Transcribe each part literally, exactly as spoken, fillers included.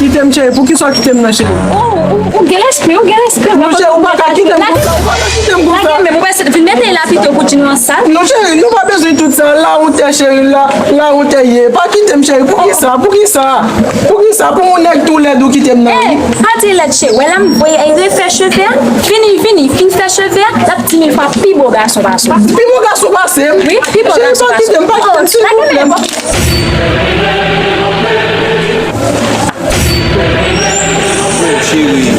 Kite m, cheri, poukisa w kite m nan, cheri? Oh, ou, ou gen lespri, ou gen lespri. Non, cheri, ou pa ka kite m konsa, ou pa ka kite m konsa. Lage men, mwen se vin mete la pito pou di nou an sal. Non, cheri, nou pa bezwen tout sa. Lawont, cheri, la, lawont ye. Pa kite m, cheri, poukisa, poukisa? Poukisa pou yon nèg tou lèd ou kite m nan? Ey, pa di lèd, cheri. Wè la, m voye refè cheve a. Vini, vini, fin fè cheve a, l ap di mil fwa pi bo gason pase w. Pi bo gason pase m? Wi, pi bo gason pase w. Cheri, pa kite m, pa kite m, silvouplè. Cheri.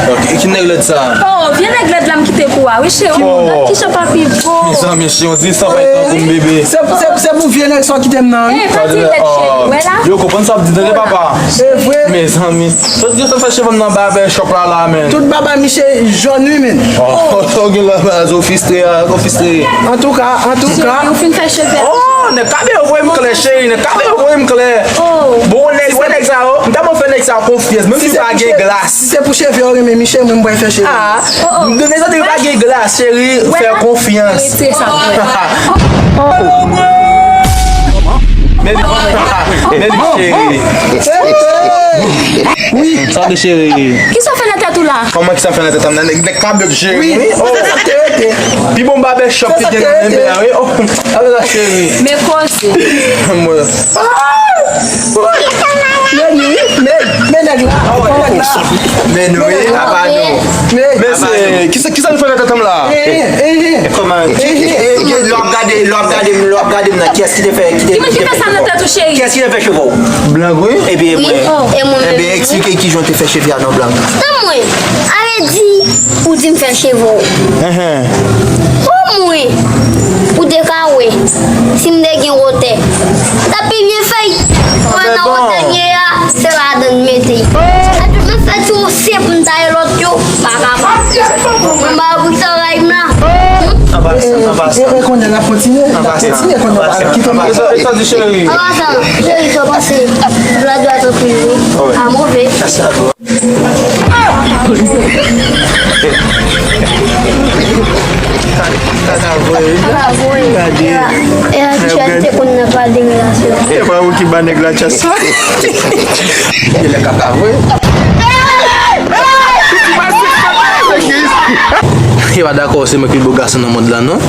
Ok, e ki nèg lèd sa? Oh, vye nèg lèd la m kite pou a, wi, cheri. Oh, gad kijan papi vo. Mezanmi, si on di sa, pa tankou m, bebe. Se, se, se pou vye nèg sa w kite m nan, wi. Ey, pa di lèd, cheri. Wè la. Yo, konprann sa w ap di, tande, papa. Se vre. Mezanmi. Sot gen sa fè cheve m nan barbè shop la, la, men. Tout baba misye jòn, wi, men. Oh, oh, gen la, zofistre, zofistre. Antouka, antouka. Cheri, ou fin fè cheve a? Oh, nèg kabe yo voye m klè, cheri, nèg kabe yo voye m klè. Oh. Bon, nèg, wè nèg sa yo, m ta bon fè nèg sa konfyans, menm si pa gen glas. Si se pou cheve yo renmen, Michel, mwen, m pral fè cheve. Ah, nèg sa te pa gen glas, cheri, fè konfyans. Retire sa, men, men, cheri. Wi. Sa de cheri. Kisa w fè nan tèt ou la? Kòman kisa fè nan tèt m nan? Nèg, nèg pa bèk cheri. Wi. Oh. Pi bon barbè shop ki gen nan men a, wi. Oh. Alò la, cheri. Men koze. Mwen. Men wi, men, men nèg la. Men wi, apa nou. Men se, kisa, kisa nou fè nan tèt m la? Kòman? Lè w ap gade, lè w ap gade m, lè w ap gade m nan, kiyès ki te fè, ki te, ki te fè sa nan tèt ou, cheri? Kiyès ki te fè cheve w? Blank, wi. Epi e mwen. Wi, oh, e mwen menm. Enben, eksplike kijan w te fè cheve a non, Blank. Nan mwen, ale di ou di m fè cheve w. Enhen. Pou mwen, ou te ka wè, si m te gen wotè, m t ap pi byen fè y. Mwen nan wotè m ye a, se ladan m mete y. Epi m fè ti wosye pou m taye lòt yo, pa kapab. Mwen ba ou travay m la. An pasan, an pasan. E, e konnen n ap kontinye. An pasan. Kontinye konnen w pa kite m. E sa, e sa di cheri? An pasan, cheri, sa w panse? Blan dwat anpil wi. A move. Sa ta voye. Sa ta voye. Gade. E la ti chèn te konn nan pale de relasyon. E pa ou ki ba nèg la chas sa. Yo pa dakò se mwen ki pi bo gason nan mond lan non.